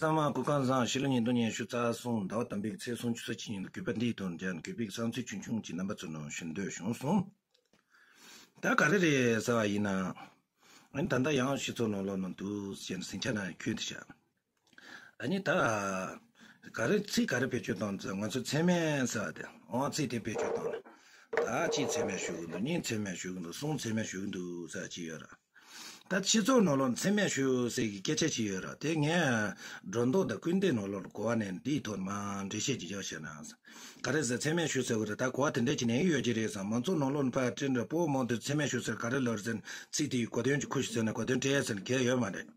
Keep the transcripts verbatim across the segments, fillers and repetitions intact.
ཚང་མ་སྐུ་ཁམས་བཟང་། ཕྱི་ལོ་ཉིས་སྟོང་ཉི་ཤུ་རྩ་གསུམ་ཟླ་བ་དང་པོའི་ཚེས་སུམ་ཅུ་སོ་གཅིག་ཉིན་གུས་པ་འདིའི་ཐོག་མཇལ་ནས་གུས་པའི་བསམ་ཚུལ་ཆུང་ཆུང་ཅིག་རྣམ་པ་ཚོ་ནང་ཞུ་འདོད་བྱུང་སོང་། ད་ག་རེ་རེད་ཟེར་བ་ཡིན་ན། ཨ་ནི་ད་ལྟ་ཡང་སྤྱི་ཚོགས་ནང་ལོགས་ནང་དུ་ཟེར་ནས་ཟིང་ཆ་ནང་ཁུལ་དུ་བཞག་ཨ་ནི་ད་ག་རེ་ཚིག་ག་རེ་བེད་སྤྱོད་བཏང་ཟེར། ང་ཚོ་མཚན་སྨད་ཟེར་བ་དེ། འོ་ཚིག་དེ་བེད་སྤྱོད་བཏང་ནས་ད་གཅིག་མཚན་སྨད་ཞུ་གི་འདུག་གཉིས་མཚན་སྨད་ཞུ་གི་འདུག་གསུམ་མཚན་སྨད་ཞུ་གི་འདུག་ཟེར་གྱི་ཡོད་ར། ད་སྤྱི་ཚོགས་ནང་ལོགས་མཚན་སྨད་ཞུ་ཟེར་གྱི་སྐད་ཆ་ཅིག་ཡོད་ར། དེ་ངས་སྒྲོ་འདོགས་དང་སྐུལ་འདེད་ནང་ལོགས་ལ་གོ་བ་ནས་འདིའི་ཐོག་མར་འགྲེལ་བཤད་ཅིག་རྒྱག་བྱས་ན། ག་རེ་ཟེར། མཚན་སྨད་ཞུ་ཟེར་བ་རེད། ད་གོ་བ་དེ་འདྲ་ཅིག་ནས་ཡོད་ཀྱི་རེད་བསམ། མང་ཚོགས་ནང་ལོགས་ནས་ཕར་དྲན་ར། སྤོ་བོ་མང་དུ་མཚན་སྨད་ཞུ་ཟེར་ག་རེ་ལབ་ཟེར་ན། ཚིག་དེའི་གོ་དོན་ཅིག་ཁུར་ཤོག་ཟེར་ན་གོ་དོན་སྤྲད་ཟེར་ན་གལ་ཡོད་མ་རེད།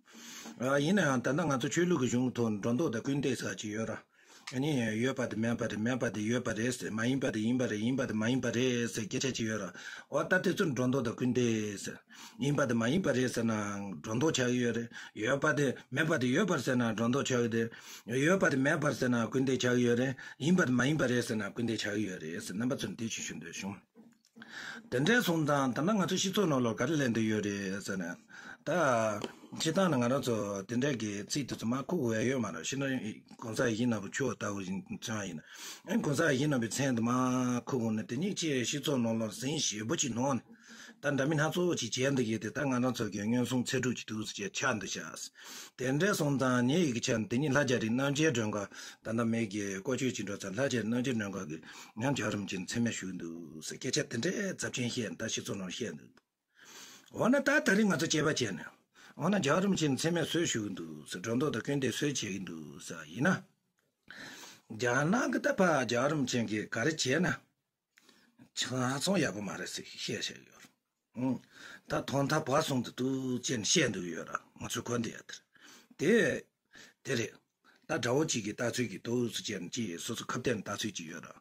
ཨ། ཡིན་ན་ཡང་ད་ལྟ་ང་ཚོ་ཆོས་ལུགས་ཀྱི་གཞུང་ཐོག་སྒྲོ་འདོགས་དང་སྐུལ་འདེད་ཟེར་ཅིག་ཡོད་ར། ཨ་ནི་ཡོད་པ་དེ་མེད་པ་རེད། མེད་པ་དེ་ཡོད་པ་རེད་ཟེར། མ་ཡིན་པ་དེ་ཡིན་པ་རེད། ཡིན་པ་དེ་མ་ཡིན་པ་རེད་ཟེར་སྐད་ཆ་ཅིག་ཡོད་ར། འོ་ད་དེ་ཚོ་སྒྲོ་འདོགས་དང་སྐུལ་འདེད་ཟེར། ཡིན་པ་དེ་མ་ཡིན་པ་རེད་ཟེར་ན་སྒྲོ་འདོགས་ཆགས་ཀྱི་ཡོད་རེད། ཡོད་པ་དེ་མེད་པ་དེ་ཡོད་པར་ཟེར་ན་སྒྲོ་འདོགས་ཆགས་ཀྱི་རེད། ཡོད་པ་དེ་མེད་པར་ཟེར་ན་སྐུལ་འདེད་ཆགས་ཀྱི་ཡོད་རེད། ཡིན་པ་དེ་མ་ཡིན་པ་རེད་ཟེར་ན་སྐུལ་འདེད་ཆགས་ཀྱི་ཡོད་རེད་ཟེར། རྣམ་པ་ཚོར་འདི་ཅིག་ཞུ་འདོད་བྱུང་། དེ་འདྲ་སོང་ཙང་ད་ལྟ་ང་ཚོ་སྤྱི་ཚོགས་ནང་ལོགས་ག་རེ་ལབ་འདོད་ཡོད་རེད་ཟེར་ན། ད་སྤྱིར་བཏང་ནས་ང་རང་ཚོ་དེ་འདྲ་གི་ཚིག་དེ་ཚོ་མར་ཁུག་དགོས་ཡ་ཡོད་མ་རེད། ཤི་ན་གོང་ས་ཡིད་བཞིན་ནོར་བུ་མཆོག་ལྟ་བུ་ཞིག་མཚོན་ཡ་ཡིན་ན། ཨ་ནི་གོང་ས་ཡིད་བཞིན་ནོར་བུའི་མཚན་དེ་མར་ཁུག་དགོས་ན། དེ་ཉིད་ཀྱིས་སྤྱི་ཚོགས་ནང་ལོགས་ཟིང་ཞེ་པོ་ཅིག་ནོར་ནས། ད་འདྲ་མིན་སྣ་ཚོགས་ཅིག་བྱས་འདུག་གི། དེ་ད་ང་རང་ཚོ་གི་མངོན་སུམ་ཚེ་སྒྲུབ་ཅིག་འདུག་ཟེར་བྱས་ཆགས་འདུག་ཤག་དེ་འདྲ་སོང་ཙང་ངེད་ཡི་གི་ཆ་ནས་དེ་ཉིད་ལྷ་རྒྱ་རི་རྣམ་རྒྱལ་སྒྲོན་དཀར། ད་ལྟ་མེད་ཀྱི། བཀའ་ཆོས་ཅིག་འགྲོ་ཚར། ལྷ་རྒྱ་རི་རྣམ་རྒྱལ་སྒྲོན་དཀར་གྱིས་ཡང་རྒྱལ་བ་རིན་པོ་ཆེ་མཚན་སྨད་ཞུས་འདུག་ཟེར་སྐད་ཆ་དེ་འདྲའི་ཚབས་ཆེན་བཤད། ད་སྤྱི་ཚོགས་ནང་བཤད་འདུག་འོ་ན་ད་ད་རིང་ང་ཚོ་དཔྱད་པ་བྱས་ན། འོ་ན་རྒྱལ་བ་རིན་པོ་ཆེ་མཚན་སྨད་སུས་ཞུས་འདུག་ཟེར། སྒྲོ་འདོགས་དང་སྐུལ་འདེད་སུས་བྱེད་ཀྱི་འདུག་ཟེར་ཡིན་ན། རྒྱ་ནག་གི་ད་ཕར་རྒྱལ་བ་རིན་པོ་ཆེ་གིས་ག་རེ་བྱས་ན། ཆ་ཚང་ཡག་པོ་མ་རེད་ཟེར་བཤད་བཤད་ཡོད་རེད། ཨང་། ད་ཐོག་མཐའ་བར་གསུམ་དུ་འདུག་ཅེས་བཤད་འདུག་ཡོད་ར། ང་ཚོས་གོ་བདེ་ཡ་དེ་རེད། དེ་དེ་རེད། ད་དགྲ་བོ་གཅིག་གི་ལྟ་ཚུལ་གྱི་འདུག་ཟེར་བྱས་ནས་ཅིག་སོ་སོ་ཁ་གཏད་ནས་ལྟ་ཚུལ་གཅིག་ཡོད་ར།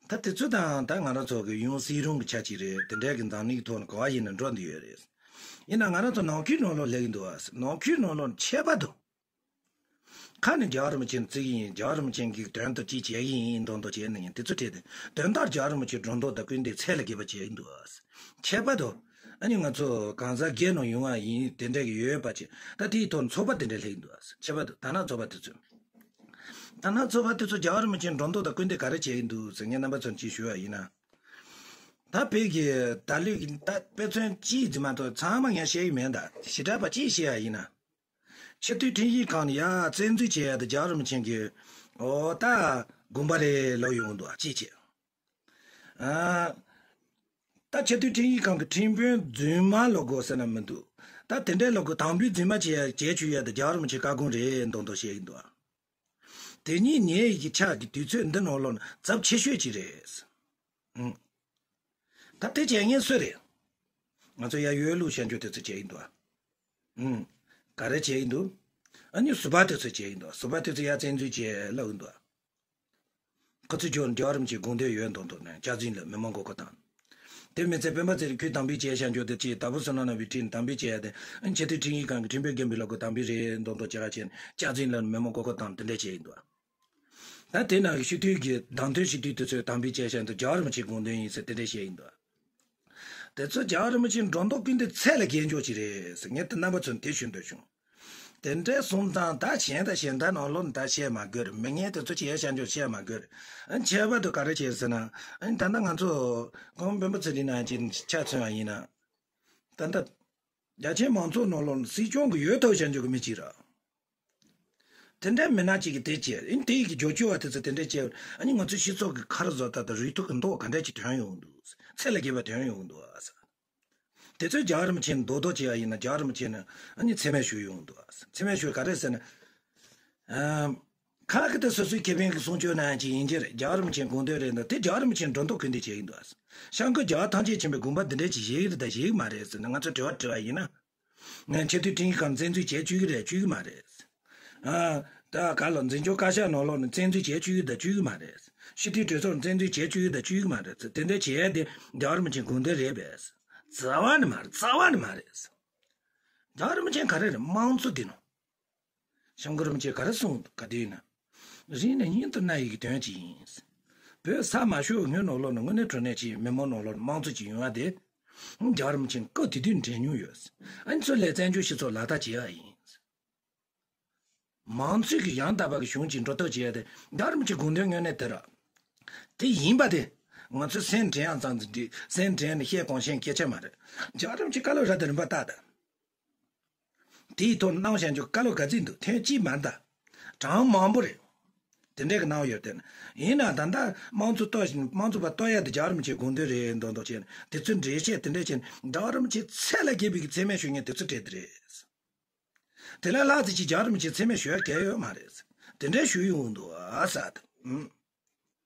ད་དེ་ཚོ་དང་ད་ང་རང་ཚོ་གི་ཡང་སྲིད་རང་གི་ཆ་གཅིག་རེད། དེ་འདྲའི་གི་འཛམ་གླིང་གི་ཐོག་ནས་ག་བ་ཡིན་ན་འགྲོ་འདི་ཡོད་རེད། ཡིན་ན་ང་རང་ཚོ་ནང་ཁུལ་ནང་ལོགས་སླེབས་ཀྱི་འདུག་ཨ། ནང་ཁུལ་ནང་ལོགས་ཁྱད་པར་དུ། ཁ་ནས་རྒྱལ་བ་རིན་པོ་ཆེ་བརྩི་གི་ཡིན། རྒྱལ་བ་རིན་པོ་ཆེ་གི་དོན་དུ་ཅི་བྱེད་ཀྱི་ཡིན་མདོག་མདོག་བྱས་ནས་ཡིན། དེ་ཚོ་བྲིས་ཏེ། དོན་དག་རྒྱལ་བ་རིན་པོ་ཆེའི་སྒྲོ་འདོགས་དང་སྐུལ་འདེད་ཚད་ལས་བརྒལ་བ་བྱེད་ཀྱི་འདུག་ཨ། ཁྱད་པར་དུ། ཨ་ནི་ང་ཚོ་གང་ཟག་སྒེར་ནང་ཡོང་བ་ཡིན། དེ་འདྲ་གི་ཡོད་པ་བྱས། ད་དེའི་ཐོག་ཚོགས་པ་དེ་འདྲ་སླེབས་ཀྱི་འདུག་ཨ། ཁྱད་པར་དུ་ད་ནང་ཚོགས་པ་དེ་ཚོས། ད་ནང་ཚོགས་པ་དེ་ཚོ་རྒྱལ་བ་རིན་པོ་ཆེའི་སྒྲོ་འདོགས་དང་སྐུལ་འདེད་ག་རེ་བྱེད་ཀྱི་འདུག་ཟེར་ངས་རྣམ་པ་ཚོར་ཅིག་ཞུ་བ་ཡིན་ན། ད་བོད་ཀྱི་ད་ལོའི་ད་དཔེ་མཚོན་གཅིག་ཙམ་མ་གཏོགས་ཚང་མ་ངས་བཤད་ཀྱི་མེད། ད་ཞེ་དྲག་པ་གཅིག་བཤད་ཡ་ཡིན་ན། ཆེས་མཐོའི་ཁྲིམས་ཞིབ་ཁང་ནས་ཡར་བཙན་འཛུལ་བྱས་ཡ་དེ་རྒྱལ་བ་རིན་པོ་ཆེ་གི། འོ་ད་དགོངས་པ་རེད་ལབ་ཡོང་འདུག་ཅིག་བྱས། ཨ། ད་ཆེས་མཐོའི་ཁྲིམས་ཞིབ་ཁང་གི་ཁྲིམས་དཔོན་རྫུན་མ་ལབ་དགོས་ཟེར་ན་མི་འདུག་ད་དེ་འདྲའི་ལབ་དགོས། དམ་འབུལ་རྫུན་མ་བྱས་ཡ་བྱས་བཅུག་ཡ་དེ་རྒྱལ་བ་རིན་པོ་ཆེའི་བཀའ་དགོངས་རེད་མདོག་མདོག་བཤད་ཀྱི་འདུག་དེ་ཉིད་ངེད་ཀྱི་ཆ་གི་དུས་ཚོད་འདི་ནང་ལོགས་ན་ཚབས་ཆེ་ཤོས་ཅིག་རེད། ཨང་། ད་དེ་བྱེད་མཁན་སུ་རེད། ང་ཚོ་ཡ་ཡོད་ལུགས་བྱ་འགྱུར་དེ་ཚོ་བྱེད་ཀྱི་འདུག་ཨང་། ག་རེ་བྱེད་ཀྱི་འདུག་ཨ་ནི་ཟུར་པ་དེ་ཚོ་བྱེད་ཀྱི་འདུག་ཟུར་པ་དེ་ཚོ་ཡར་བཙན་འཛུལ་བྱས་ལབ་ཀྱི་འདུག་ཁོ་ཚོས་ཁྱོད་རྒྱལ་བ་རིན་པོ་ཆེའི་དགོངས་དོན་ཡོད་མདོག་མདོག་ནས་སྐྱག་རྫུན་ལབ་མི་མང་མགོ་སྐོར་བཏང་། དེ་མི་ཚད་སྤེན་པ་ཚེ་རིང་ཁོས་དམ་འབུལ་བྱས་བཞག་འཇོག་དེ་ཅིག་དྭགས་པོ་བསོད་ནམས་རྣམ་པའི་ཁྲིད་ནས་དམ་འབུལ་བྱས་ཡ་དེ། ཨ་ནི་ཆེས་མཐོའི་ཁྲིམས་ཞིབ་ཁང་གི་ཁྲིམས་དཔོན་རྒན་པའི་ལག་གི་དམ་འབུལ་རེད་མདོག་མདོག་བྱེད་ག་བྱས་ནས་སྐྱག་རྫུན་ལབ་ནས་མི་མང་མགོ་སྐོར་བཏང་། དེ་འདྲ་བྱས་ཡིན་འདུག་ད་དེ་ནང་གི་སྤྱི་འཐུས་ཀྱི་བདམས་ཐོན་སྤྱི་འཐུས་དེ་ཚོས་དམ་འབུལ་བྱས་བཞག་འདུག་རྒྱལ་བ་རིན་པོ་ཆེའི་དགོངས་དོན་ཡིན་ཟེར་དེ་འདྲ་བཤད་ཡིན་འདུག་དེ་ཚོ་རྒྱལ་བ་རིན་པོ་ཆེའི་སྒྲོ་འདོགས་སྐུལ་འདེད་ཚད་ལས་བརྒལ་འཇོག་ཅིག་རེད་ཟེར་ངས་དེ་རྣམ་པ་ཚོར་དེ་ཞུ་འདོད་བྱུང་། དེ་འདྲའི་སོང་ཙང་ད་གཞན་དང་གཞན་དག་ནང་ལོགས་ནས་ད་བཤད་མ་དགོས་རེད། མི་ངན་དེ་ཚོ་བྱས་བཞག་འཇོག་བཤད་མ་དགོས་རེད། ཨ་ཁྱད་པར་དུ་ག་རེ་བྱས་ཟེར་ན། ཨ་ནི་ད་ལྟ་ང་ཚོ་གོང་སྤེན་པ་ཚེ་རིང་ནང་བཞིན་ཆ་མཚོན་པ་ཡིན་ན། ད་ལྟ་རྒྱ་ཆེའི་མང་ཚོགས་ནང་ལོགས་ནས་སྲིད་སྐྱོང་གི་འོས་ཐོབ་བཞག་འཇོག་གི་མི་གཅིག་རེད། དེ་འདྲའི་མི་སྣ་གཅིག་གིས་དེ་བྱས། ཨ་ནི་དེ་ཡི་གི་རྒྱབ་སྐྱོར་བ་དེ་ཚོ་དེ་འདྲ་བྱས། ཨ་ནི་ང་ཚོའི་སྤྱི་ཚོགས་ཀྱི་ཁ་ར་བཟོ་ལྟ་དང་རུས་ཐོག་གི་མདོག་ག་འདྲ་ཅིག་ཐོན་ཡོང་འདུག་ཚད་ལས་བརྒལ་བ་ཐོན་ཡོང་འདུག་ཟེར། དེ་ཚོས་རྒྱལ་བ་རིན་པོ་ཆེ་མདོག་མདོག་བྱས་པ་ཡིན་ན། རྒྱལ་བ་རིན་པོ་ཆེ་ནི་ཨ་ནི་མཚན་སྨད་ཞུས་ཡོང་འདུག་མཚན་སྨད་ཞུས་ག་རེ་ཟེར་ན། ཨམ། ཁ་ཁ་ད་སོ་སོའི་ཁེ་ཕན་གྱི་སྲུང་སྐྱོབ་གནང་ཡ་ཅིག་ཡིན་གྱི་རེད། རྒྱལ་བ་རིན་པོ་ཆེའི་དགོངས་དོན་རེད་འདུག་དེ་རྒྱལ་བ་རིན་པོ་ཆེའི་སྒྲོ་འདོགས་སྐུལ་འདེད་བྱས་ཡིན་འདུག་སྐྱབས་མགོན་རྒྱལ་བ་ཐམས་ཅད་མཁྱེན་པའི་དགོངས་པ་འདི་འདྲ་ཅིག་བཞེས་ཀྱི་རེད་དང་བཞེས་ཀྱི་མ་རེད་ཟེར་ནས་ང་ཚོས་དྲི་བ་དྲི་བ་ཡིན་ན། ངས་ཆེས་མཐོའི་ཁྲིམས་ཞིབ་ཁང་བཙན་འཛུལ་བྱས་བཅུག་གི་རེད། བཅུག་གི་མ་རེད། ཨ། ད་ག་ལ་འཛིན་སྐྱོང་བཀའ་ཤག་ནང་ལོགས་ནས་བཙན་འཛུལ་བྱས་བཅུག་གི་དང་བཅུག་གི་མ་རེད། སྤྱི་འཐུས་གྲོས་ཚོགས་བཙན་འཛུལ་བྱས་བཅུག་གི་དང་བཅུག་གི་མ་རེད། དེ་འདྲ་བྱས་ཏེ་རྒྱལ་བ་རིན་པོ་ཆེའི་དགོངས་དོན་རེད་པས། རྩ་བ་ནས་མ་རེད། རྩ་བ་ནས་མ་རེད། རྒྱལ་བ་རིན་པོ་ཆེ་ག་རེ་རེད། དམངས་གཙོ་འདི་ནོ། སྐྱབས་མགོན་རིན་པོ་ཆེས་ག་རེ་གསུངས་འདུག་ག་དུས་ན། རིང་ནས་སྙིང་དུ་མནན་ཡག་གི་དོན་ཅིག་ཡིན། བོད་ས་མ་ཤོར་སྔོན་ནང་ལོགས་ནས་དངོས་གནས་དྲང་གནས་ཀྱི་མི་མང་ནང་ལོགས་ནས་དམངས་གཙོ་ཅིག་ཡོང་ཡ་དེ། རྒྱལ་བ་རིན་པོ་ཆེས་སྐབས་དེ་དུས་འདྲེན་མྱོང་ཡོད། ཨ་ནི་ཚོ་ལས་བཙན་བྱོལ་སྤྱི་ཚོགས་ལག་བསྟར་བྱེད་ཡ་ཡིན། མང་ཚོགས་ཀྱི་ཡང་དག་པ་གི་གཞུང་གཅིག་འགྲོ་ཐབས་བྱེད་ཡ་དེ་རྒྱལ་བ་རིན་པོ་ཆེའི་དགོངས་དོན་དངོས་གནས་དེ་རེད། དེ་ཡིན་པ་དེ་ང་ཚོས་སེམས་དྲན་ཡང་ཙམ་ཙམ་འགྲིག་སེམས་དྲན་ནས་བཤད་གང་ཤེས་སྐད་ཆ་མ་རེད། རྒྱལ་བ་རིན་པོ་ཆེ་བཀའ་སློབ་རབ་དང་རིམ་པ་བཏབ་དང་། དེའི་ཐོག་གནང་བཞག་རྒྱུ་བཀའ་སློབ་ག་ཚོད་འདུག་ཐེངས་གཅིག་མ་རེད་ད། གྲངས་མང་པོ་རེད། དེ་འདྲས་ཀྱི་གནང་ཡོད་དེ། ཡིན་ན་ད་ལྟ་དམངས་གཙོ་གཏོར་བཞིན་དམངས་གཙོ་པ་གཏོར་ཡ་དེ་རྒྱལ་བ་རིན་པོ་ཆེའི་དགོངས་དོན་རེད་མདོག་མདོག་བྱས་ནས་དེ་ཚོའི་འགྲེལ་བཤད་དེ་འདྲས་བྱས་ནས་རྒྱལ་བ་རིན་པོ་ཆེ་ཚད་ལས་བརྒལ་བའི་གི་མཚན་སྨད་ཞུ་མཁན་དེ་ཚོ་གྲས་དེ་རེད། དེ་ལས་ལྷག་ཙམ་ཅིག་རྒྱལ་བ་རིན་པོ་ཆེ་མཚན་སྨད་ཞུ་ཡ་གལ་ཡོད་མ་རེད། དེ་འདྲས་ཞུ་ཡོང་འདུག་ཨ་ས་དེ། ཨུམ།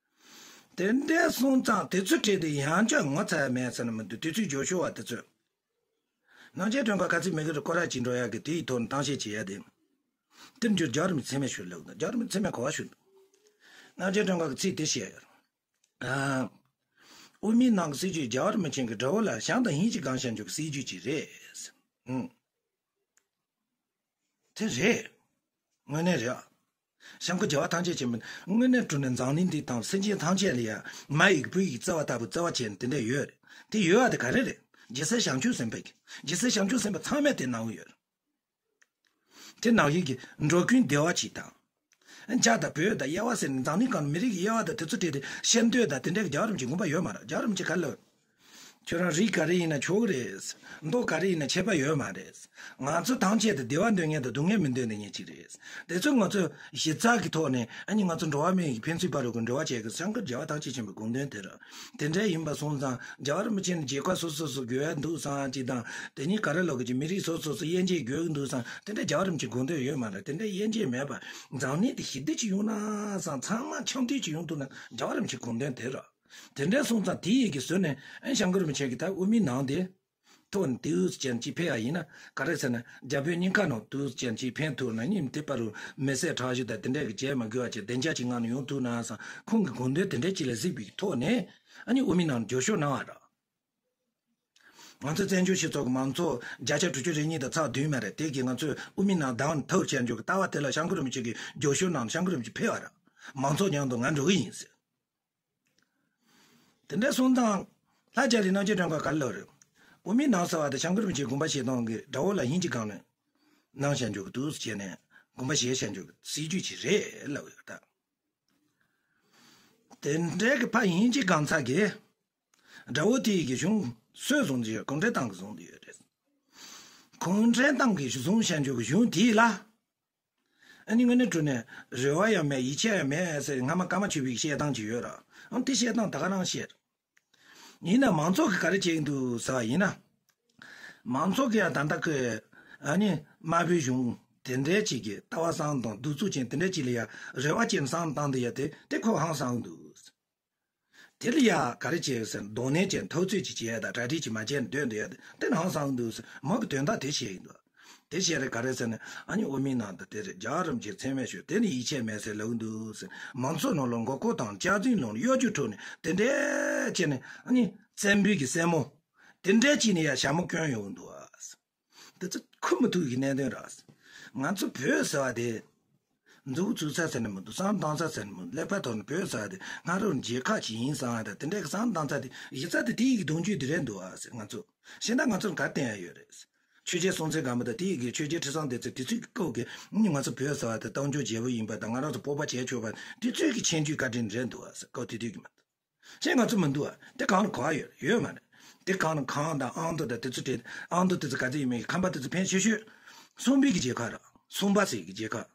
དེ་འདྲས་སོང་ཙང་དེ་ཚོ་བྲིས་ཏེ་ཡང་བསྐྱར་ངོ་ཚ་ཡ་མེད་ཟེར་ན་མི་འདུག་དུས་ཚོད་མགྱོགས་ཤོར་བ་དེ་ཚོས། སྣང་ཆེན་སྒྲོན་ཁ་ག་ཚོད་མི་གི་རུ་སྐོར་ར་ཅིག་འགྲོ་ཡག་གི་དེའི་ཐོག་ནས་གཏམ་བཤད་བྱེད་ཡ་དེ། དེར་འགྱུར་རྒྱལ་བ་རིན་པོ་ཆེ་མཚན་སྨད་ཞུ་ལབ་དང་རྒྱལ་བ་རིན་པོ་ཆེ་མཚན་སྨད་ག་བ་ཞུ་འདུག་སྣང་ཆེན་སྒྲོན་ཁ་གི་ཚིག་དེ་བཤད་ཡོད། ཨ། དབུ་མའི་ནང་གི་སྲིད་ཇུས་རྒྱལ་བ་རིན་པོ་ཆེ་གི་དགྲ་བོ་ལ་བྱམས་དང་སྙིང་རྗེ་སྒང་བཤད་འཇུག་གི་སྲིད་ཇུས་ཅིག་རེད། ཨང་། དེ་རེད། དངོས་གནས་རེད། བྱམས་མགོན་རྒྱལ་བ་ཐམས་ཅད་མཁྱེན་པ་དངོས་གནས་དྲང་གནས་འཛམ་གླིང་འདི་དང་སེམས་ཅན་ཐམས་ཅད་ལ་ཡང་མ་ཡི་གི་བུ་ཡི་གི་བརྩེ་བ་ལྟ་བུ་བརྩེ་བ་བྱས་ནས་དེ་འདྲ་ཡོད་རེད། དེ་ཡོད་པ་དེ་ག་རེ་རེད། རྗེ་བཙུན་བྱང་ཆུབ་སེམས་དཔའ་གི་རྗེ་བཙུན་བྱང་ཆུབ་སེམས་དཔའ་ཚང་མས་དེ་གནང་གི་ཡོད་རེད། དེ་ནང་བཞིན་གྱི་འགྲོ་ཀུན་བདེ་བ་ཅིག་དང་། འཇར་དང་བོད་དང་དབྱེ་བ་ཟེར་ནས་འཛམ་གླིང་སྒང་ལ་མི་རིགས་ཀྱི་དབྱེ་བ་དང་དེ་ཚོ་བྲིས་ཏེ་ཤེས་འདོད་དང་དེ་འདྲའི་རྒྱལ་བ་རིན་པོ་ཆེའི་དགོངས་པ་ཡོད་མ་རེད། རྒྱལ་བ་རིན་པོ་ཆེ་ག་ལ། ཁྱོད་རང་རིགས་ག་རེ་ཡིན་ན་ཆོག་གི་རེད། མདོག་ག་རེ་ཡིན་ན་ཁྱད་པར་ཡོད་མ་རེད། ང་ཚོ་ཐམས་ཅད་དུ་བདེ་བ་འདོད་མཁན་དང་སྡུག་བསྔལ་མི་འདོད་མཁན་གཅིག་རེད། དེ་ཚོ་ང་ཚོ་གཞི་རྩ་གི་ཐོག་ནས་ཨ་ནི་ང་ཚོ་འགྲོ་བ་མི་ཡི་ཕན་ཚུན་བར་དུ་འགྲོ་བ་བྱེད་དགོས། བྱམས་མགོན་རྒྱལ་བ་ཐམས་ཅད་མཁྱེན་པའི་དགོངས་དོན་དེ་རེད། དེ་འདྲ་ཡིན་པ་སོང་ཙང་རྒྱལ་བ་རིན་པོ་ཆེ་ནི་རྒྱལ་ཁབ་སོ་སོ་སོ་དགོས་ཡ་འདུག་བསམ་གཅིག་དང་དེ་གཉིས་ག་རེ་ལབ་དགོས་ཀྱི་མི་རིགས་སོ་སོ་སོ་དབྱེ་འབྱེད་དགོས་ཀྱི་འདུག་བསམ་དེ་འདྲ་རྒྱལ་བ་རིན་པོ་ཆེའི་དགོངས་དོན་ཡོད་མ་རེད། དེ་འདྲ་དབྱེ་འབྱེད་མེད་པ་འཛམ་གླིང་དེ་ཞི་བདེ་ཅིག་ཡོང་ན་བསམ་ཚང་མ་འཆམ་མཐུན་ཅིག་ཡོང་ཐུབ་ན་རྒྱལ་བ་རིན་པོ་ཆེའི་དགོངས་དོན་དེ་རེད། དེ་འདྲ་སོང་ཙང་དེ་ཡི་གེ་བཟོས་ནས་ཨ་བྱམས་མགོན་རིན་པོ་ཆེ་གི་ད་དབུ་མའི་ནང་དེ་ཐོག་ནས་དེའུ་ཅན་གཅིག་ཕེབས་ཡ་ཡིན་ན་ག་རེ་ཟེར་ན་རྒྱ་བོད་གཉིས་ཀ་ནང་དེའུ་ཅན་གཅིག་ཕན་ཐོགས་ན་ཉིན་དེ་བར་དུ་མི་བསད་ཁྲག་ཞུ་དང་དེ་འདྲ་གི་བྱས་མ་དགོས་པ་བྱས་བདེ་འཇགས་ཀྱི་ངང་ནས་ཡོང་ཐུབ་ན་བསམ་ཁོང་གི་དགོངས་དོན་དེ་འདྲ་གཅིག་ལ་གཟིགས་པའི་ཐོག་ནས་ཨ་ནི་དབུ་མའི་ནང་འགྱུར་ཤོག་གནང་བ་རེད། ང་ཚོ་བཙན་བྱོལ་སྤྱི་ཚོགས་ཀྱི་མང་ཚོགས་བརྒྱ་ཆ་དྲུག་ཅུ་རེ་གཉིས་དང་ཚེག་བདུན་མ་རེད། དེ་གིས་ང་ཚོས་དབུ་མའི་ནང་བདག་ཐབས་བྱས་འཇོག་གི་ལྟ་བ་དེ་ལ་བྱམས་མགོན་རིན་པོ་ཆེ་གིས་འགྱུར་ཤོག་གནང་བྱམས་མགོན་རིན་པོ་ཆེ་ཕེབས་པ་རེད། མང་ཚོགས་མཉམ་དུ་ང་འགྲོ་གི་ཡིན་ཟེར། དེ་འདྲ་སོང་ཙང་། ལྷ་རྒྱ་རི་རྣམ་རྒྱལ་སྒྲོན་ཁ་ག་ལ་རེད། དབུ་མའི་ནང་ཟེར་བ་དེ་བྱམས་མགོན་རིན་པོ་ཆེའི་དགོངས་པ་བཞེས་སྟངས་ཀྱི་དགྲ་བོ་ལ་སྙིང་རྗེ་སྒང་ནས་གནང་བྱས་འཇོག་གི་འདུག་ཟེར་བྱས་ནས་དགོངས་པ་བཞེས་བྱས་འཇོག་གི་སྲིད་ཇུས་ཅིག་རེད་ལབ་ཡོད་ད། དེ་འདྲའི་གི་ཕ་སྙིང་རྗེ་སྒང་ཚ་གི། དགྲ་བོ་དེ་ཡི་གི་གཞུང་སུས་བཟུང་གི་ཡོད། གུང་ཁྲན་ཏང་གིས་བཟུང་གི་ཡོད་རེད། གུང་ཁྲན་ཏང་གིས་བཟུང་བྱས་འཇོག་གི་གཞུང་དེ་ལ། ཨ་ནི་དངོས་གནས་དྲང་གནས་རེ་བ་ཡང་མེད་ཡིད་ཆེས་ཡང་མེད་ཟེར་སྔ་མ་ཀརྨ་ཆོས་འཕེལ་གྱི་བཤད་སྟངས་ཅིག་ཡོད་ར། ཨང་དེ་བཤད་སྟངས་ད་ག་རང་བཤད། ཡིན་ན་མང་ཚོགས་ཀྱིས་ག་རེ་བྱེད་ཀྱི་འདུག་ཟེར་བ་ཡིན་ན། མང་ཚོགས་ཀྱིས་ཡང་ད་ལྟ་ཀྱི་ཨ་ནི་དམར་པོའི་གཞུང་དེ་འདྲའི་ཅིག་གི་ལྟ་བ་བཟང་དང་གདུག་རྩུབ་ཅན་དེ་འདྲའི་ཅིག་ལ་ཡང་རེ་བ་ཅན་བསམ་བཏང་དེ་ཡ་དེ་དེ་ཁོ་ཧང་སང་འདུག་དེ་ལ་ཡ་ག་རེ་བྱས་ཟེར་གདོང་ལེན་བྱས་འཐབ་རྩོད་ཅིག་བྱས་དང་གྲ་སྒྲིག་ཅིག་མ་བྱས་ནས་སྡོད་འདོད་ཡ་དེ་དེ་ནི་ཧང་སང་འདུག་ཟེར་མོ་གི་དོན་དག་དེ་བཤད་ཡིན་འདུག་དེ་བཤད་རེད་ག་རེ་ཟེར་ན་ཨ་ནི་དབུ་མའི་ནང་དུ་དེ་རེད་རྒྱལ་བ་རིན་པོ་ཆེ་མཚན་སྨད་ཞུས་དེ་ནི་ཡིད་ཆེས་མེད་ཟེར་ལབ་འདུག་ཟེར་མང་ཚོགས་ནང་ལ་མགོ་སྐོར་དང་སྐྱག་རྫུན་ལངས་གཡོ་སྒྱུ་འཁྲབ་ནས་དེ་འདྲས་བྱས་ནས་ཨ་ནི་བཙན་པོའི་གི་སྲས་མོ་དེ་འདྲས་བྱས་ནས་ཡ་ཞྭ་མོ་བསྐྱོན་ཡོང་འདུག་ཨ། དེ་ཚོ་ཁུར་མི་ཐུབ་ཀྱི་གནད་དོན་རེད། ང་ཚོ་བོད་ཟེར་བ་དེ། མཛུབ་ཚུགས་ས་ཟེར་ནི་མི་འདུག་བསམ་བཏང་ས་ཟེར་ནི་མི་འདུག་ཀླད་པ་ཐོག་ནས་བོད་ཟེར་བ་དེ་ང་རང་རྒྱལ་ཁབ་ཅིག་ཡིན་བསམ་ཡ་དང་དེ་འདྲའི་བསམ་བཏང་ས་དེ་གཞི་རྩ་དེ་དེའི་གི་གདུང་རྒྱུད་དེ་རེད་འདུག་ཨ་ཟེར་ང་ཚོ། ཤེས་ན་ང་ཚོར་ག་བསྟན་ཡ་ཡོད་རེད། ཆོས་རྒྱལ་སྲོང་བཙན་སྒམ་པོ་དང་དེའི་གི་ཆོས་རྒྱལ་ཁྲི་སྲོང་ལྡེ་བཙན་དེ་ཚོའི་གི་སྐབས་ཀྱི་ནི་ང་ཚོ་བོད་ཟེར་བ་དེ་རྟ་མགྲིན་རྒྱལ་པོ་ཡིན་པ་དང་ང་རང་ཚོ་སྤོབས་པ་བྱས་ཆོག་པ་དེ་ཚོའི་གི་ཆེ་བརྗོད་བཀའ་དྲིན་རེད་འདུག་ཨ་ཟེར་སྐབས་དེ་དུས་ཀྱི་མ་གཏོགས། ཅེས་ང་ཚོ་མི་འདུག་ཨ། དེ་གང་ལ་གོ་བ་ཡོད་ཡོད་མ་རེད། དེ་གང་ལ་གངས་དང་ཨ་མདོ་དང་དེ་ཚོ་དེ་ཨ་མདོ་དེ་ཚོ་ག་ཚོད་ཡིན་མིན་ཁམས་པ་དེ་ཚོ་ཕན་ཆེ་ཤོས། སུམ་པའི་གི་རྒྱལ་ཁབ་ར་སུམ་པ་ཟེར་གི་རྒྱལ་ཁབ།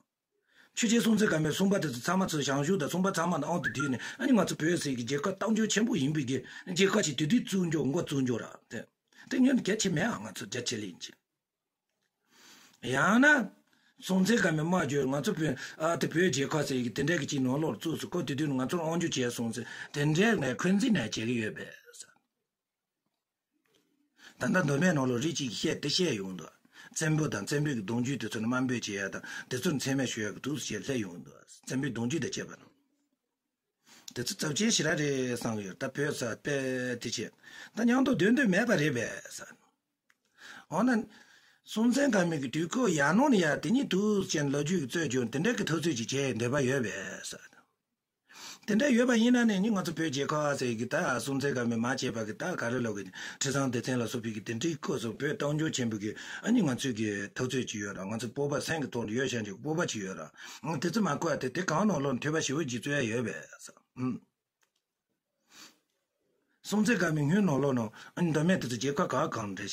ཆོས་རྒྱལ་སྲོང་བཙན་སྒམ་པོས་སུམ་པ་དེ་ཚོ་ཚང་མ་ཚོ་ཞང་ཞུང་དང་སུམ་པ་ཚང་མ་དང་ཨ་མདོ་བསྡུས་ནས་ཨ་ནི་ང་ཚོ་བོད་ཟེར་གི་རྒྱལ་ཁབ་རྟགས་འཇོག་ཆེན་པོ་ཡིན་པའི་གི་རྒྱལ་ཁབ་ཅིག་དེ་དུས་བཙུགས་འཇོག་མགོ་བཙུགས་འཇོག་ར་དེ། དེ་ཉོན་གལ་ཆེ་མེད་ཨ་ང་ཚོ་རྒྱ་ཆེ་ལེ་ཡིན་ཅིང་། ཡང་ན། སྲོང་བཙན་སྒམ་པོས་སྨྲ་བརྗོད་ང་ཚོ་བོད་ཨ་དེ་བོད་རྒྱལ་ཁབ་ཟེར་གི་དེ་འདྲ་གི་ཅིག་ནང་ལོགས་བཙུགས་སུ་ཁོ་དེ་དུས་ང་ཚོར་དབང་སྒྱུར་བྱས་སོང་ཟེར་དེ་འདྲའི་ནས་འཁོན་འཛིན་ནས་བྱེད་ཀྱི་ཡོད་པས། ད་ལྟ་མདོ་སྨད་ནང་ལོགས་རིགས་གཅིག་གིས་བཤད་དེ་བཤད་ཡོང་འདུག་བཙན་པོ་དང་བཙན་པོའི་གི་གདུང་རྒྱུད་དེ་ཚོ་ནི་དམའ་འབེབས་བྱེད་ཡ་དང་དེ་ཚོར་མཚན་སྨད་ཞུ་ཡ་གི་འདུག་ཟེར་སླེབས་ཡོང་འདུག་བཙན་པོའི་གདུང་རྒྱུད་དང་བཅས་པ་ནི། དེ་ཚོ་ཚབས་ཆེན་ཞེ་དྲག་རེད་བསམ་གི་ཡོད་ད་བོད་ས་དཔེ་དེ་བྱས་ད་མཉམ་དུ་སྡོད་འདོད་མེད་པ་རེད་པས་ཟེར། འོ་ན། སྲོང་བཙན་སྒམ་པོའི་གི་དུས་སྐབས་ཡར་ནང་ནས་ཡར་དེ་ཉིད་དུ་ཅན་ལོ་རྒྱུས་ཀྱི་རྩོད་རྒྱུ་དེ་འདྲ་གི་ཐབས་རྩོད་ཅིག་བྱས་འདོད་པ་ཡོད་པས་ཟེར། དེ་འདྲ་ཡོད་པ་ཡིན་ན་ནི་ནི་ང་ཚོ་བོད་རྒྱལ་ཁབ་ཟེར་གི་ད་སྲོང་བཙན་སྒམ་པོས་མ་བྱས་པ་གི་ད་ག་རེ་ལབ་གི་ཁྲི་སྲོང་ལྡེ་བཙན་ལ་སོགས་པའི་གི་དེ་འདྲའི་སྐབས་སུ་བོད་གཏམ་རྒྱུད་ཆེན་པོ་གི་ཨ་ནི་ང་ཚོའི་གི་འཐབ་རྩོད་ཅིག་ཡོད་ར། ང་ཚོ་སྤོབས་པ་སེམས་ཀྱི་ཐོག་ལ་ཡོད་བཞིན་གྱི་སྤོབས་པ་ཅིག་ཡོད་ར། ཨང་དེ་ཚོ་མ་གོ་ཡ་དེ་དེ་གང་ནང་ལོགས་ནས་ཐོས་པ་ཞེ་པོ་ཅིག་རྩོད་ཡ་ཡོད་པས། ཨང་། སྲོང་བཙན་སྒམ་པོའི་སྔོན་ནང་ལོགས་ནང་ཨ་ནི་མདོ་སྨད་དེ་ཚོ་རྒྱལ་ཁབ་ག་གང་འདྲ་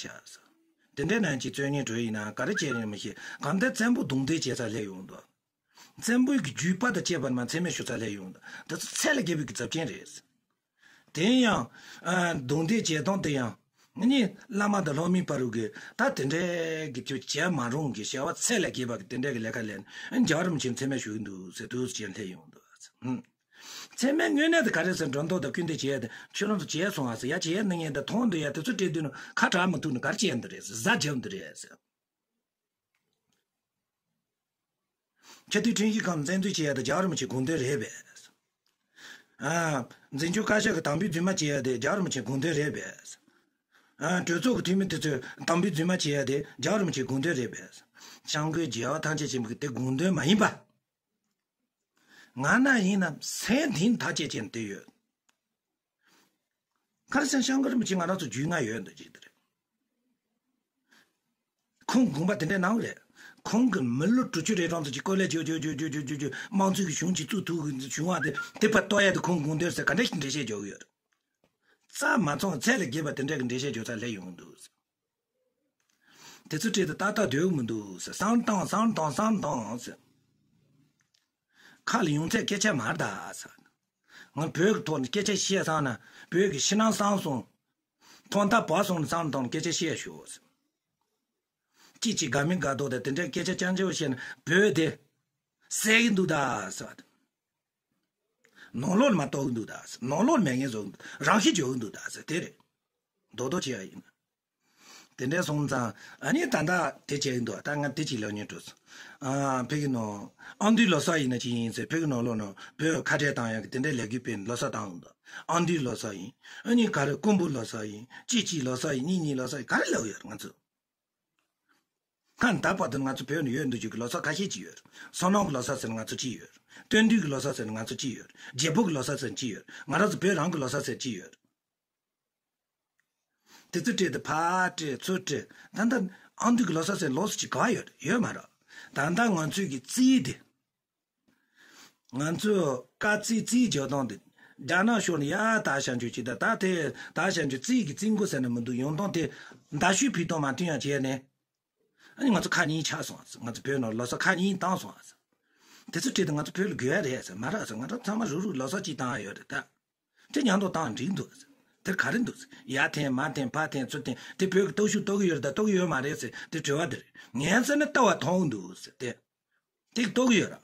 བྱ། དེ་འདྲའི་ནང་གི་རྩོད་ཉེས་གྲོས་ཡིན་ན་ག་རེ་བྱས་ཡོད་མི་ཤེས། གང་ལྟར་བཙན་པོ་རྡུང་རྡེག་བྱས་ས་སླེབས་ཡོང་འདུག་བཙན་པོའི་གི་རྒྱུད་པ་དང་བཅས་པ་མ་མཚན་སྨད་ཞུ་ས་སླེབས་ཡོང་འདུག་དེ་ཚོ་ཚད་ལས་བརྒལ་བའི་གི་ཚབས་ཆེན་རེད། དེ་ཡང་ཨ་རྡུང་རྡེག་བྱེད་སྟངས་དེ་ཡང་ནི་བླ་མ་དང་སློབ་མའི་བར་གྱི་ད་དེ་འདྲའི་གི་ཚོད་བྱེད་མ་རུང་གི་བྱ་བ་ཚད་ལས་བརྒལ་བ་གི་དེ་འདྲའི་གི་ལས་ཀ་ལས་ནི་རྒྱལ་བ་རིན་པོ་ཆེ་མཚན་སྨད་ཞུ་གི་འདུག་ཟེར་དུས་སུ་བྱས་སླེབས་ཡོང་འདུག་མཚན་སྨད་དངོས་གནས་དེ་ག་རེ་ཟེར་འགྲོ་འདུག་དང་སྐུལ་འདེད་བྱས་ཏེ་ཁྱོད་རང་ཚོ་བྱས་སོང་ཨ་ཟེར་ཡ་བྱས་ཡ་ནི་ངས་འདི་མཐོང་འདུག་ཡ་དེ་ཚོ་སྤྲད་དུས་ནི་ཁ་གྲག་མི་ཐུབ་ནི་ག་རེ་བྱས་འདི་རེད་ཟེར་ཟ་རྒྱབ་འདི་རེད་ཟེར། ཆེས་མཐོའི་ཁྲིམས་ཞིབ་ཁང་ནས་བཙན་འཛུལ་བྱས་ཡ་དེ་རྒྱལ་བ་རིན་པོ་ཆེའི་དགོངས་དོན་རེད་པས། ཨ། འཛིན་སྐྱོང་བཀའ་ཤག་གི་དམ་འབུལ་རྫུན་མ་བྱས་ཡ་དེ་རྒྱལ་བ་རིན་པོ་ཆེའི་དགོངས་དོན་རེད་པས། ཨ། གྲོས་ཚོགས་ཀྱི་འཐུས་མི་དེ་ཚོས་དམ་འབུལ་རྫུན་མ་བྱས་ཡ་དེ་རྒྱལ་བ་རིན་པོ་ཆེའི་དགོངས་དོན་རེད་པས། སྐྱབས་མགོན་རྒྱལ་བ་ཐམས་ཅད་མཁྱེན་པ་གི་དེ་དགོངས་དོན་མ་ཡིན་པ། ང་ན་ཡིན་ན་སེམས་གཏིང་ཐག་བཅད་ཅན་དེ་ཡོད། ག་རེ་ཟེར་ན་སྐྱབས་མགོན་རིན་པོ་ཆེ་ང་རང་ཚོ་རྒྱུས་མངའ་ཡོད་འདུག་ཅིག་དེ་རེད། ཁོང་དགོངས་པ་དེ་འདྲའི་གནང་རེད། ཁོང་གིས་མི་ལོ་དྲུག་ཅུ་རེ་གྲངས་ཙམ་གྱི་སྐོར་ལས་ཇོ་ཇོ་དམངས་གཙོའི་གཞུང་ཅིག་བཙུགས་ཐུབ་བྱུང་བ་དེ་དེ་ཕར་གཏོར་ཡ་དེ་ཁོང་དགོངས་དོན་ཟེར་ག་འདྲ་ཞིག་འགྲེལ་བཤད་རྒྱག་གི་ཡོད་རེད། རྩ་མ་ཚང་ཚད་ལས་བརྒལ་བ་དེ་འདྲ་གི་འགྲེལ་བཤད་རྒྱག་ས་སླེབས་ཡོང་གི་འདུག་དེ་ཚོ་བྲིས་ཏེ་ཏག་ཏག་སྡོད་མི་འདུག་ཟེར། བསམ་བཏང་བསམ་བཏང་བསམ་བཏང་ཟེར། ཁ་ལ་ཡོང་ཚད་སྐད་ཆ་མ་རེད་ད་ཟེར། ང་བོད་ཀྱི་ཐོག་ནས་སྐད་ཆ་བཤད་བསམ་ན་བོད་ཀྱི་ཕྱི་ནང་གསང་སོང་། ཐོག་མཐའ་བར་གསུམ་ནས་བསམ་བཏང་ནས་སྐད་ཆ་བཤད་ཤོག་ཟེར། ཅིག་ཅིག་དགའ་མི་དགའ་མདོག་དང་དེ་འདྲའི་སྐད་ཆ་རྐྱང་རྐྱང་བཤད་ན་བོད་དེ་ཟད་ཀྱི་འདུག་ད་ཟེར། ནང་ལོགས་ནས་མར་གཏོར་གི་འདུག་ད་ཟེར། ནང་ལོགས་ནས་མེད་མཁན་བཟོ་གི་འདུག་རང་ཤི་འཇོག་གི་འདུག་ད་ཟེར། དེ་རེད། རྡོག་རྡོག་བྱས་པ་ཡིན། དེ་འདྲ་སོང་ཙང་ཨ་ནི་ད་ལྟ་དེ་བྱས་ཀྱི་འདུག་ད་ང་དེ་གཅིག་ལབ་སྙིང་འདོད་སོང་། ཨ་ཕ་གི་ནང་ཨ་མདོའི་ལོ་གསར་ཡིན་ན་ཅི་ཡིན་ཟེར། ཕ་གི་ནང་ལོགས་ནང་བོད་ཁ་བྲལ་བཏང་ཡག་གི་དེ་འདྲའི་ལས་འགུལ་སྤེལ་ནས་ལོ་གསར་བཏང་གི་འདུག་ཨ་མདོའི་ལོ་གསར་ཡིན། ཨ་ནི་ག་རེ་ཀོང་པོའི་ལོ་གསར་ཡིན། གཅིག་གཅིག་ལོ་གསར་ཡིན། གཉིས་གཉིས་ལོ་གསར་ཡིན། ག་རེ་ལབ་ཡོད་རེད་ང་ཚོ། ད་ལྟ་བར་དུ་ང་ཚོ་བོད་ནང་ཡོད་འདུག་རྒྱུ་གི་ལོ་གསར་ཁ་ཤས་ཅིག་ཡོད་རེད། བསོད་ནམས་ཀྱི་ལོ་གསར་ཟེར་ན་ང་ཚོ་གཅིག་ཡོད་རེད། སྟོན་དུས་ཀྱི་ལོ་གསར་ཟེར་ན་ང་ཚོ་གཅིག་ཡོད་རེད། བརྗེ་པོ་གི་ལོ་གསར་ཟེར་ན་གཅིག་ཡོད་རེད། ང་རང་ཚོ་བོད་རང་གི་ལོ་གསར་ཟེར་ན་གཅིག་ཡོད་རེད། དེ་ཚོ་བྲིས་ཏེ་ཕར་བྲིས་ཚུར་བྲིས། ད་ལྟ་ཨ་མདོ་གི་ལོ་གསར་ཟེར་ལོགས་སུ་ཅིག་ག་ཡོད་ཡོད་མ་རེད། ད་ལྟ་ང་ཚོའི་གི་རྩིས་དེ། ང་ཚོས་ཀ་རྩིས་རྩིས་རྒྱག་སྟངས་དེ། རྒྱ་ནག་ཕྱོགས་ནས་ཡ་ད་བྱ་འཇུག་ཅིག་ད་ད་དེ་ད་བྱ་འཇུག་རྩིས་ཀྱི་རྩིས་འགོ་ཟེར་ན་མི་འདུག་ཡོང་སྟངས་དེ་མདའ་གཞུ་ཕུད་སྟངས་མ་མཐུན་ཡང་བྱས་ནས། ཨ་ནི་ང་ཚོ་ཁ་གཉིས་ཆགས་སོང་ཟེར། ང་ཚོ་བོད་ནང་ལོ་གསར་ཁ་གཉིས་བཏང་སོང་ཟེར། དེ་ཚོ་བྲིས་ཏེ་ང་ཚོ་བོད་ལ་དགོས་ཡ་རེད་ཟེར། མ་རེད་ཟེར། ང་རང་ཚང་མ་རུག་རུག་ལོ་གསར་གཅིག་བཏང་ཡ་ཡོད་རེད་ད། དེ་མཉམ་དུ་བཏང་འགྲིག་འདུག་ཟེར། དེ་ག་རེ་འདུག་ཟེར། ཡར་འཐེན་མར་འཐེན་ཕར་འཐེན་ཚུར་འཐེན་དེ་བོད་ཀྱི་སྟོབས་ཤུགས་རྟོགས་ཀྱི་ཡོད་རེད་ད་རྟོགས་ཀྱི་ཡོད་མ་རེད་ཟེར་དེ་དྲི་བ་དེ་རེད། ངའི་རྩ་ནས་ལྟ་བ་མཐོང་གི་འདུག་ཟེར་དེ། དེ་རྟོགས་ཀྱི་ཡོད་ར།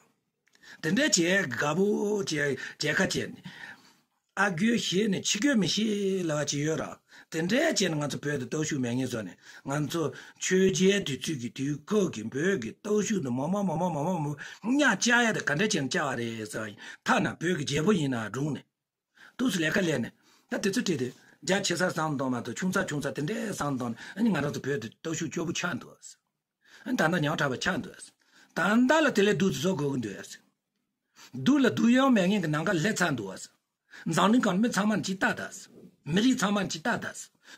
དེ་འདྲའི་བྱས་དགའ་པོ་བྱས་བྱས་ཁ་བྱས་ནས། ཨ་རྒོད་བྱས་ནས་ཕྱི་རྒོད་མི་ཤེས་ལབ་པ་ཅིག་ཡོད་ར། དེ་འདྲའི་བྱས་ནས་ང་ཚོ་བོད་དུ་སྟོབས་ཤུགས་མེད་ངེས་བཟོ་ནས་ང་ཚོ་ཆོས་རྒྱལ་དུས་ཚོད་ཀྱི་དུས་སྐབས་ཀྱི་བོད་ཀྱི་སྟོབས་ཤུགས་འདི་མོ་མོ་མོ་མོ་མོ་མོ་མོ་གཉའ་བཅག་ཡ་དེ་ག་འདྲ་བྱས་ནས་བཅག་པ་རེད་ཟེར་བ་ཡིན། ཐ་ན་བོད་ཀྱི་རྒྱལ་པོ་ཡིན་ན་སྒྲུང་ནས། འདུག་སེ་ལས་ཀ་ལས་ནས། ད་དེ་ཚོ་བྲིས་ཏེ། རྒྱ་ཆེ་ས་བསམ་བཏང་མ་གཏོགས་ཆུང་ས་ཆུང་ས་དེ་འདྲའི་བསམ་བཏང་ནས་ཨ་ནི་ང་རང་ཚོ་བོད་དུ་སྟོབས་ཤུགས་སྐྱོ་པོ་ཆགས་འདུག་ཨ་ནི་ད་ལྟ་ཉག་ཕྲ་བ་ཆགས་འདུག་ད་ལྟ་ལ་དེ་ལས་སྡུག་ཏུ་བཟོ་དགོས་ཀྱི་འདུག་སྡུག་ལ་སྡུག་ཡང་མེད་མཁན་གྱི་ནམ་མཁའ་ལྷས་ཚར་འདུག་འཛམ་གླིང་སྒང་མི་ཚང་མར་ཅིག་ལྟ་ད། མི་རིགས་ཚང་མར་ཅིག་ལྟ་ད།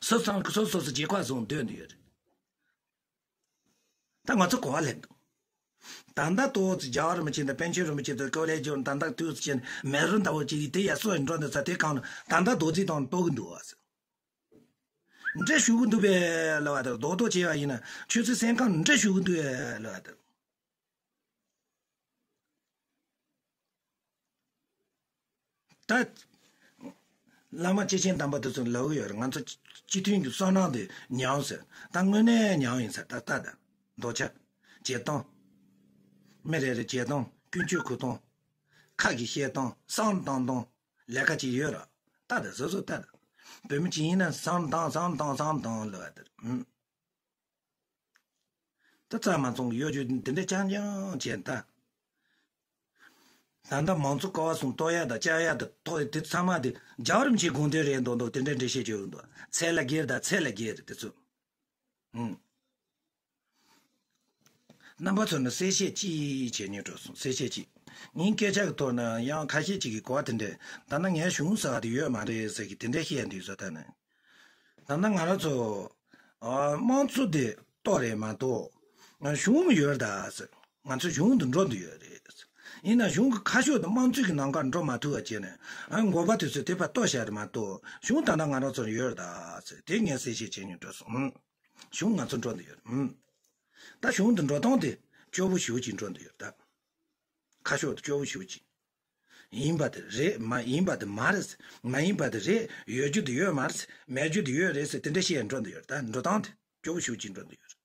སོ་སོ་སོ་སོ་སོ་རྒྱལ་ཁབ་བཟུང་སྡོད་འདུག་ཡོད་རེད། ད་ང་ཚོ་གོ་བ་ལེན་འདུག་ད་ལྟ་ཏོག་ཙི་རྒྱལ་བ་རིན་པོ་ཆེ་དང་པཎ་ཆེན་རིན་པོ་ཆེ་དང་ཀོ་ལེ་ཇོ་ད་ལྟ་ཏོག་ཙི་བྱས་ནས་མེ་རོ་འདྲ་བོ་ཅིག་དེ་ཡ་སོ་ཡི་འགྲོ་འདི་ཚ་དེ་གང་ན་ད་ལྟ་རྡོག་རྫིས་དང་གཏོར་གི་འདུག་བ། འདྲེ་ཞུ་གི་འདུག་པས་ལབ་པ་དང་རྡོག་རྡོག་བྱས་པ་ཡིན་ན་ཆོས་ཚུལ་སེམས་ཁམས་འདྲེ་ཞུ་གི་འདུག་པས་ལབ་པ་དང་། ད། བླ་མ་སྐྱེས་ཆེན་དམ་པ་དེ་ཚོ་ལབ་ཀྱི་ཡོད་རེད། ང་ཚོ་སྤྱི་མཐུན་གྱི་བསོད་ནམས་དེ་ཉམས་ཟེར། ད་དངོས་གནས་ཉམས་ཡིན་ཟེར། ད་ལྟ་ད་རྡོག་ཆ་བྱེད་སྟངས། མི་རེ་རེ་བྱེད་སྟངས་ཀུན་སྤྱོད་གོ་སྟངས། ཁ་གི་བཤད་སྟངས་བསམ་བཏང་སྟངས་ལས་ཀ་ཅིག་ཡོད་རེད། ད་ད་སོ་སོ་ད་ད་བོད་མི་ཅིག་ཡིན་ན་བསམ་བཏང་བསམ་བཏང་བསམ་བཏང་ལབ་པ་དེ་རེད། ད་རྩ་མ་ཚང་གི་གཡོ་ཇུས་འདི་འདྲ་རྐྱང་རྐྱང་བྱས་ད། ད་ལྟ་མང་གཙོ་ཀ་བ་གསུམ་གཏོར་ཡ་དང་བཅག་ཡ་དང་ཐོག་དེ་ཚང་མ་དེ་རྒྱལ་བ་རིན་པོ་ཆེའི་དགོངས་དོན་རེད་མདོག་མདོག་དེ་འདྲ་འགྲེལ་བཤད་བྱེད་ཡོང་འདུག་ཚད་ལས་བརྒལ་དང་ཚད་ལས་བརྒལ་རེད་དེ་ཚོ། ཨུམ། རྣམ་པ་ཚོ་ནི་གསལ་བཤད་ཅིག་བྱེད་སྙིང་འདོད་སོང་། གསལ་བཤད་ཅིག་ངའི་སྐད་ཆ་གི་ཐོག་ན་ཡང་ཁ་ཤས་ཅིག་གིས་གོ་བ་དེ་འདྲས། ད་ནི་ངས་གཞུང་ཟེར་བ་དེ་ཡོད་མ་རེད་ཟེར་གི་དེ་འདྲས་བཤད་འདུག་བཟོ་ལྟ་ནི། ད་ནི་ང་རང་ཚོ་ཨ་དམངས་གཙོ་དེ་ལྟོ་རེད་མ་གཏོགས་གཞུང་ཡོད་ད་ཟེར། ང་ཚོ་གཞུང་དུ་འགྲོ་འདོད་ཡོད་རེད། ཡིན་ན་གཞུང་གི་ཁ་ཕྱོགས་དེ་དམངས་གཙོ་གི་ནང་ཀ་འགྲོ་མ་ཐུབ་པ་བྱས་ནས། ཨ་འགོ་པ་དེ་ཚོས་དེ་ཕར་ལྟོ་བཤད་རེད་མ་གཏོགས། གཞུང་ད་ནི་ང་རང་ཚོར་ཡོད་ད་ཟེར། དེ་ངས་གསལ་བཤད་བྱེད་སྙིང་འདོད་སོང་། གཞུང་ང་ཚོ་འགྲོ་འདོད་ཡོད་རེད། ད་གཞུང་དུ་འགྲོ་སྟངས་དེ་སྐྱོ་བོ་ཞེ་པོ་ཅིག་འགྲོ་འདོད་ཡོད་ད། ཁ་ཕྱོགས་དེ་སྐྱོ་བོ་ཞེ་པོ་ཅིག་ཡིན་པ་དེ་རེད། མ་ཡིན་པ་དེ་མ་རེད། མ་ཡིན་པ་དེ་རེད། ཡོད་རྒྱུ་དེ་ཡོད་མ་རེད། མེད་རྒྱུ་དེ་ཡོད་རེད་ཟེར། དེ་འདྲ་བཤད་འགྲོ་འདོད་ཡོད་རེད། ད་འགྲོ་སྟངས་དེ་སྐྱོ་བོ་ཞེ་པོ་ཅིག་འགྲོ་འདོད་ཡོད་རེད།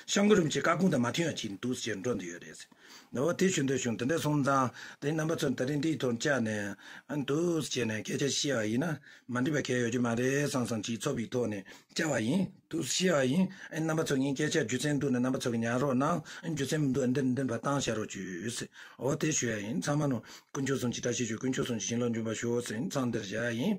སྐྱབས་མགོན་རིན་པོ་ཆེ་བཀའ་དགོངས་དང་མ་མཐུན་ཡ་ཅིག་འདུག་ཟེར་འགྲོ་འདོད་ཡོད་རེད་ཟེར། འོ་དེ་ཞུ་འདོད་བྱུང་། དེ་འདྲ་སོང་ཙང་དེ་རྣམ་པ་ཚོ་ད་རིང་འདིའི་ཐོག་བཅར་ནས་འདུག་ཟེར་ནས་སྐད་ཆ་བཤད་པ་ཡིན་ན་མ་འགྲིག་པ་གང་ཡང་ཡོད་རྒྱུ་མ་རེད་བསམ་བསམ་ཅིག་ཚོར་བའི་ཐོག་ནས་བཅར་བ་ཡིན། འདུག་ཟེར་བཤད་པ་ཡིན། ཨེ་རྣམ་པ་ཚོ་ངའི་སྐད་ཆ་རྒྱུ་མཚན་འདུག་ན་རྣམ་པ་ཚོ་གིས་ཉན་རོགས་གནང་། རྒྱུ་མཚན་མི་འདུག་ཨེ་འདིར་འདིར་བ་བཏང་བཞག་རོགས་བྱོས་ཟེར། འོ་དེ་ཞུ་ཡ་ཡིན། ཚང་མ་ནོ་དཀོན་མཆོག་གསུམ་གྱི་བཀྲ་ཤིས་ཤོག་དཀོན་མཆོག་གསུམ་གྱི་བྱིན་རླབས་འབྱུང་བར་ཤོག་ཟེར། ཚང་འདིར་བཞག་ཡིན།